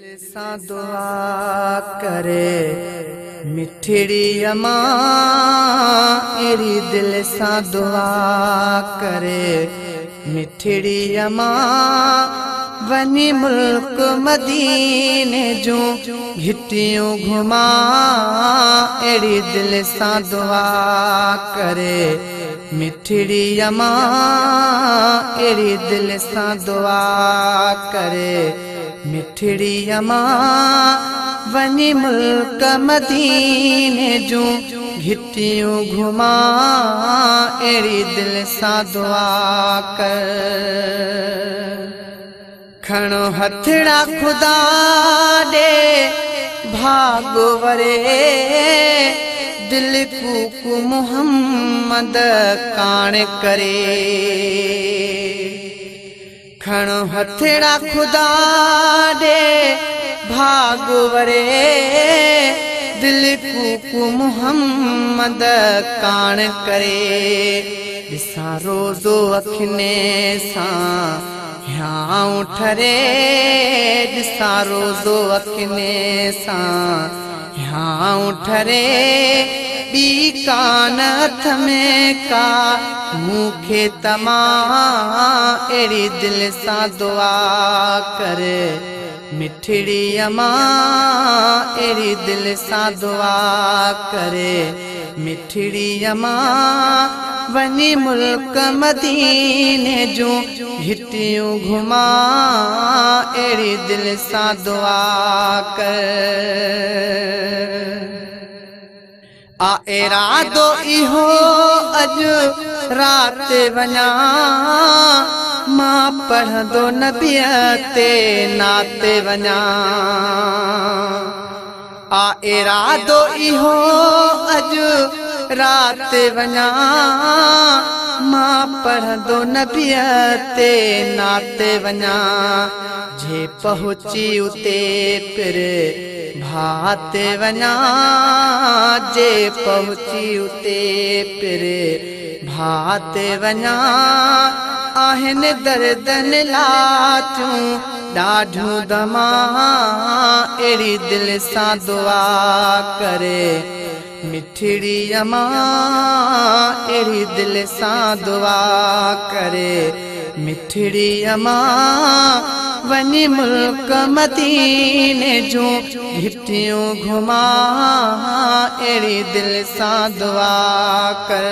सां दुआ करे मिठड़ी अमां, अहिड़ी दिल सां दुआ करे मिठड़ी अमां। वञी मुल्क मदीने जूं घिटियूं घुमां, अहिड़ी दिल सां दुआ करे मिठड़ी अमां, अहिड़ी दिल सां दुआ करे मिठड़ी अमां। वञी मुल्क मदीने जूं घिटियूं घुमां, अहिड़ी दिल सां दुआ कर। खणो हथड़ा खुदा ॾे भाग वरे, दिल कूक मोहम्मद कान करे। खणो हथड़ा खुदा ॾे भाग वरे, दिल कूक मोहम्मद कान करे। ॾिसां रोज़ो अखिने सां हियांउ ठरे, ॾिसां रोज़ो अखिने सां हियांउ ठरे। ॿी कान हथ में का मूंखे तमां, अहिड़ी दिल सां दुआ करे मिठड़ी अमां, अहिड़ी दिल सां दुआ करे मिठड़ी अमां। वञी मुल्क मदीने जूं घिटियूं घुमां, अहिड़ी दिल सां दुआ कर। आ इरादो इहो अॼु राति वञा, मां पढ़ंदो नबीअ ते नाते वञा। आ इरादो इहो अॼु राति वञा, मां पढ़ंदो नबीअ ते नाते वञा। जे पहुची उते पिर भाते वञा, जे पहुची उते पिर भाते वञा। आहिनि दर्दन लाटियूं ॾाढियूं दमां, अहिड़ी दिल सां दुआ करे मिठड़ी अमां, अहिड़ी दिल सां दुआ करे मिठड़ी अमां। वञी मुल्क मदीने जूं घिटियूं घुमां, अहिड़ी दिल सां दुआ कर।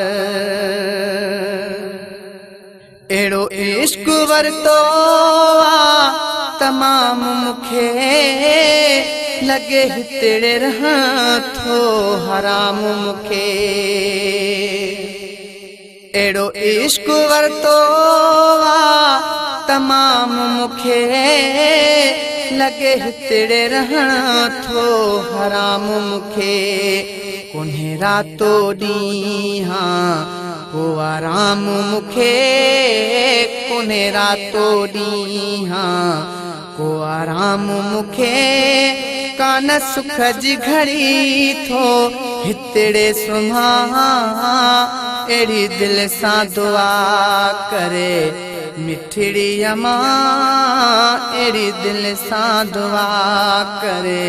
अहिड़ो इश्क वरितो आ तमामु मूंखे, लॻे हितिड़े रहण थो हराम मूंखे। अहिड़ो इश्क वरितो आ तमामु मूंखे, लॻे हितिड़े रहण थो हराम मूंखे। कोन्हे रातो ॾींहुं को आराम मूंखे, कोन्हे रातो ॾींहुं को आराम मूंखे। कान सुख जी घड़ी थो हितिड़े सुम्हां, अहिड़ी दिल सां दुआ करे मिठड़ी अमां, अहिड़ी दिल सां दुआ करे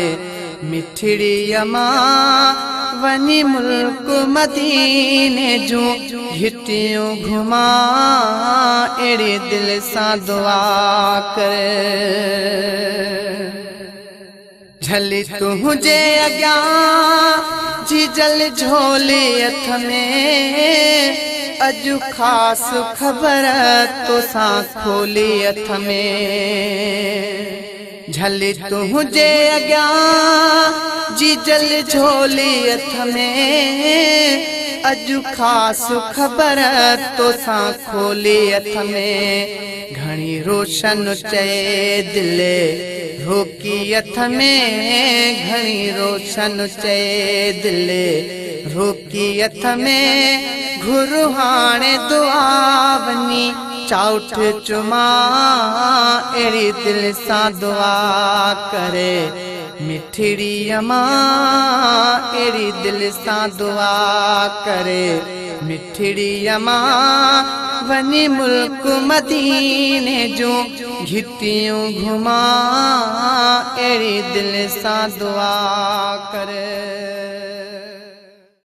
मिठड़ी अमां। वञी मुल्क मदीने जूं घिटियूं घुमां, अहिड़ी दिल सां दुआ करे। झली तुंहिंजे अॻियां जीजल झोली हथ में, अॼु ख़ासि ख़बर तोसां खोली हथ में। झली तुंहिंजे अॻियां जीजल झोली हथ में, अॼु ख़ासि ख़बर तोसां खोली हथ में। घणी रोशन चए दिल रोकी हथ में, घणी रोशन चए दिल रोकी हथ में। घुर हाणे दुआ वञी चाउठ चुमां, अहिड़ी दिल सां दुआ करे मिठड़ी अमां, अहिड़ी दिल सां दुआ करे मिठड़ी अमां। वञी मुल्क मदीने जूं घिटियूं घुमां, अहिड़ी اهڙي دل سان دعا ڪر.